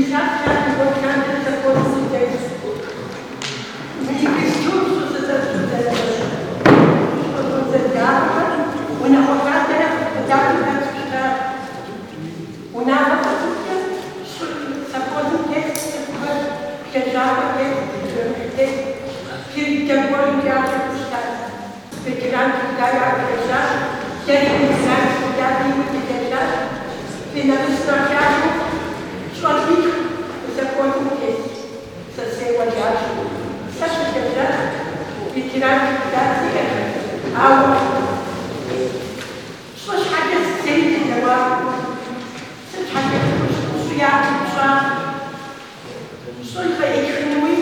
60 год лъандэрэ совхозым сытесщ. Мы иджыпсту щӏызэдауэхэр унагъуэ хадэрэ къыдату хэту щытащ. Унагъуэ къэсыхукӏэ щӏы совхозым тес цӏыхухэр лэжьакӏуэ тес, жэмыш тес, передовойм яшэу щытащ. Ветеран труда яӏэу лэжьащ, дэри ветеран труда диӏэу дылэжьащ. Финэмысмэ лъагэу щӏалитху совхозым тес сэ сейуэ лажьэу. Сэ сылэжьащ, ветеран труда сиӏэщ, ауэ щӏы щхьэкӏэ зэи дызэуакъым. Сыт щхьэкӏэ щӏы япыпщӏа? Щӏыр къеӏытхынуи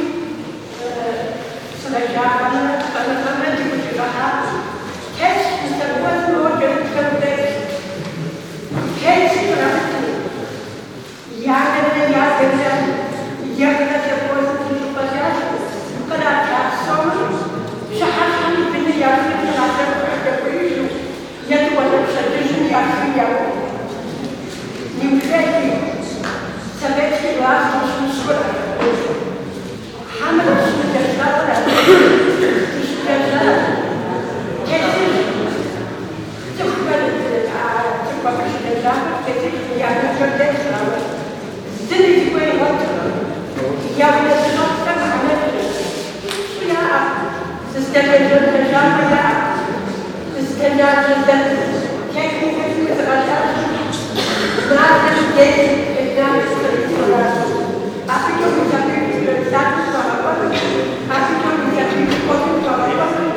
сымаджагъэмрэ лӏэныгъэмрэ дыхущӏигъэхьакъым. Тесщ мы совхозым моуэ кӏэрытхэм тесщ. Пенси кърамыту, я анэмрэ я адэмрэ ехрэ совхозым зыщӏыпӏэ лажьэу, кърата сомыр пщыхьэщхьэм и быныр яшхын къралъэху къыдэкӏуеижу, етӏуанэ пщэдджыжьым яшхын яуху. Неужели советский властым щымыщу ара совхозыр? Хьэмэрэ щымылэжьауэ ара дыщылэжьар? Тесыж цӏыхухэр, цӏыху абы щылэжьахэр тесыж я бынхэр дэсщ, ауэ зыми зыхуей игъуэтыркъым. Я унэ зыщӏэсхэр мыхьэнэншэщ. Щӏы яӏэкъым, зыздэлэжьэн лэжьапӏэ яӏэкъым, зыздэлажьэ техникэр зыгъэлажьэм мазэм деж 15 къритуращ. Абыкӏэ уи сабийр садым хуэгъэкӏуэну, абыкӏэ уи сабийр школым хуэгъэкӏуэну,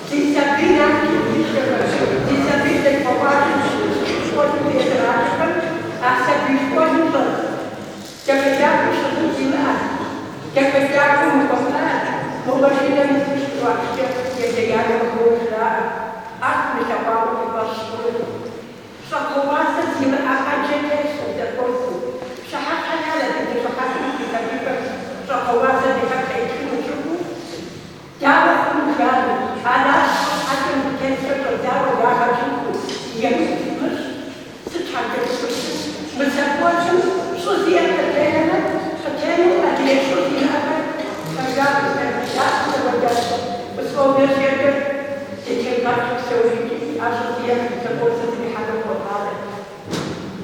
зи сабий Налшык зышэхэр, зи сабий Зэлыкъуэкъуажэм щыщ школым езыгъаджэхэм а сабий школым щӏэс Дахэ-дахэу щыгъын зимыӏэ, дахэ-дахэу мыхуэпа, мо машинэм ису щыщӏашкӏэ елеяуэ моуэ жраӏэ, Ах, мылъэгъуауэ фи фӏэщ хъуну. Щӏакхъуэ уасэ зимыӏэ ӏэджэ тесщ мы совхозым. Пщыхьэщхьэ ярэби дыщӏыхьэжыну ди сабийхэм щӏакхъуэ уасэ дыхэт къетхыну щӏыхуу, дауэ хъуну жаӏэу, аращ щӏы щхьэкӏэ мыбы тесхэр щӏэдауэ ягъэкӏыну, емыкӏу фымыщӏ. Сыт щхьэкӏэ жыпӏэу мы совхозым щӏы зиӏэр къытенэмэ, къытенэу адрей щӏы зимыӏэхэр пэжагъ зэрыжаӏэм зэхуэдэ условие щекӏэ дытебгъэкӏ псэури икӏи а щӏы зиӏэм совхозыр зрихьэну къогъанэ.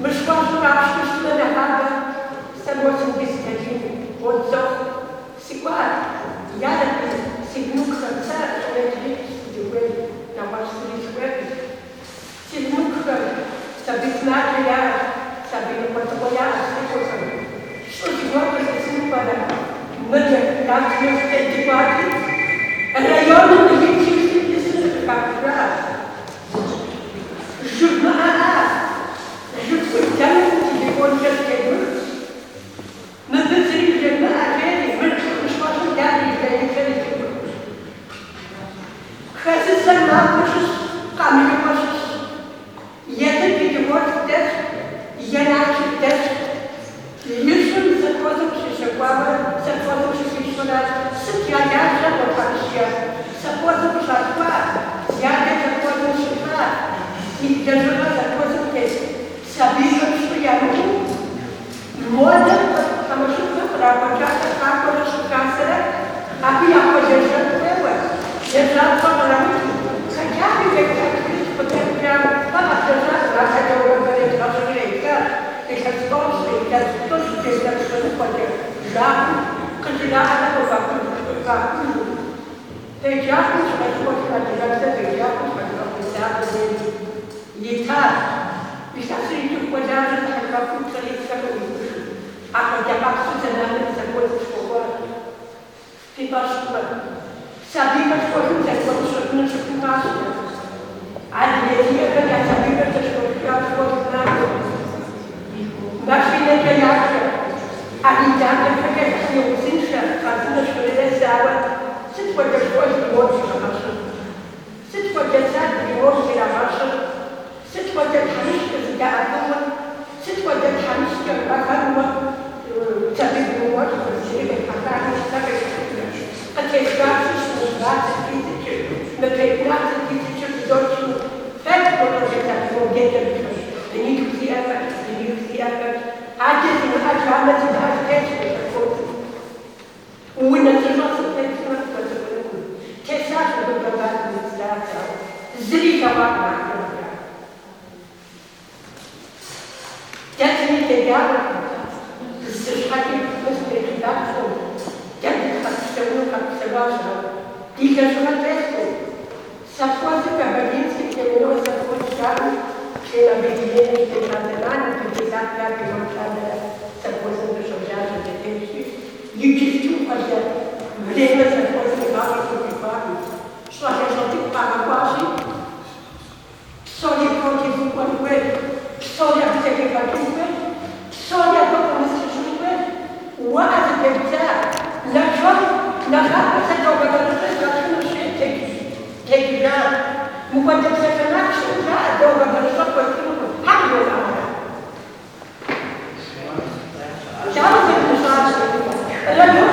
Мышхуэщӏыр къапщтэу щытмэ нэхъапэ сэ мо сынгистэжын отзох сыкӏуат, ярэби, си внукхэм сэ щӏы метритӏ сызыхуейр, нэгъуэщӏ зыри сыхуейкъым. Си внукхэм сабий сымаджэ яӏэщ, сабий ныкъуэдыкъуэ яӏэщ цӏыкӏухэм. Щӏы зыгуэр къылъысыну пӏэрэ? Мыр ятыну дыкӏуати, районым милицией исым дыкъыхахужащ. Жывмыӏэӏа, жыг къудамэм телефонкӏэ зытевмых. Мыбы зыри жевмыӏэ, жери, мыр мышхуэщӏым дадэ и границэр ицӏыхур. Хэзыдзэр махуэ щыщ, къамылыфэ щыщ. Езыр Пятигорск дэсщ, е Налшык дэсщ. И щӏым совхозым къыщищэхуауэ, совхозым щыхищуращ. Сыт я лажьэр мо тхьэмыщкӏэ? Совхозым къыщалъхуа, зи адэ совхозым щылӏа, зи лэжьыгъэ совхозым тес сабийхэм щӏы ямыӏэу, Модэ хьэмэщӏыпӏэм кърахуэкӏахэр къакӏуэрэ щӏы хасэрэ абы яхуэлэжьэн хуейуэ, лэжьапщӏэ кърамыту, хотя бы гектар тхущӏ къыдэкӏам фэ къэфлэжьар апхуэдэ уэрэбэр едгъэщӏри къетхащ, илъэс тӏощӏ, илъэс плӏыщӏ, илъэс щэныкъуэкӏэ жаӏэу къыжраӏэрэ къыхуахыжу. Феджакъым Щхьэлыкъуэхэм адыгэбзэ феджакъым Щхьэлыкъуэ хьисапыр итащ. Илъэсыр икӏыху хуэлажьэ зы хьэжыгъэ пут цӏэритхэр къыӏуихыжу. Апхуэдэ къабзэу зэманым совхозым сыхуэкӏуащ. Фи фӏэщ хъумэ, сабийхэр школым зэрыкӏуэну щыгъыныр щыхум къащтэ. Адрей зиӏэхэм я сабийхэр зэщхуэжыкӏауэ школым макӏуэ. Машинэкӏэ яшэ, арендаторхэр ялъыхъу узыншэ, хъарзынэщ кърырес, ауэ сыт хуэдэ школ ремонт ирагъэщӏыр? Сыт хуэдэ сад ремонт ирагъэщӏыр? Сыт хуэдэ тхьэмыщкӏэ зыдэӏэпыкъур? Сыт хуэдэ тхьэмыщкӏэ ахэр сабий гурыӏуэшхуэ зыри къепхьэлӏами щытэ къещхьэкӏрэ? Къытехащи мы 20 тысячыр, мы 15 тысячыр фыдотыну, фэт мыпхуэдэ сабий где-то бынитху зиӏэхэр, быних зиӏэхэр, адэ зимыӏэж, анэ зимыӏэж. Ди лэжьыгъэ тесу, совхозым Кабардинский племенной совхоз жаӏэу племобъединение щытета зэманым 50 пятый год лъандэрэ совхозым дыщолажьэ дытетщи, иджыпсту хуэдэ время совхозым игъащӏэм къыхуихуакъым. Щӏалэщӏэ цӏыкӏу къагъэкӏуащи, псори против кӏуэн хуейщ, псори абы зэхигъэкӏын хуейщ, псори абы къымысыжын хуейщ. Уэ ӏэ зытебдза нэчор нэгъабэ сэ договорыщӏэ езгъэтхынущи, текӏыжа. Мыхуэдэ псалъэмакъ щыӏэу жаӏэ, договорыщӏэ пхуэтхынукъым. Хьэ къыжомыӏарэ? Дауэ зэрымыщӏар? Район.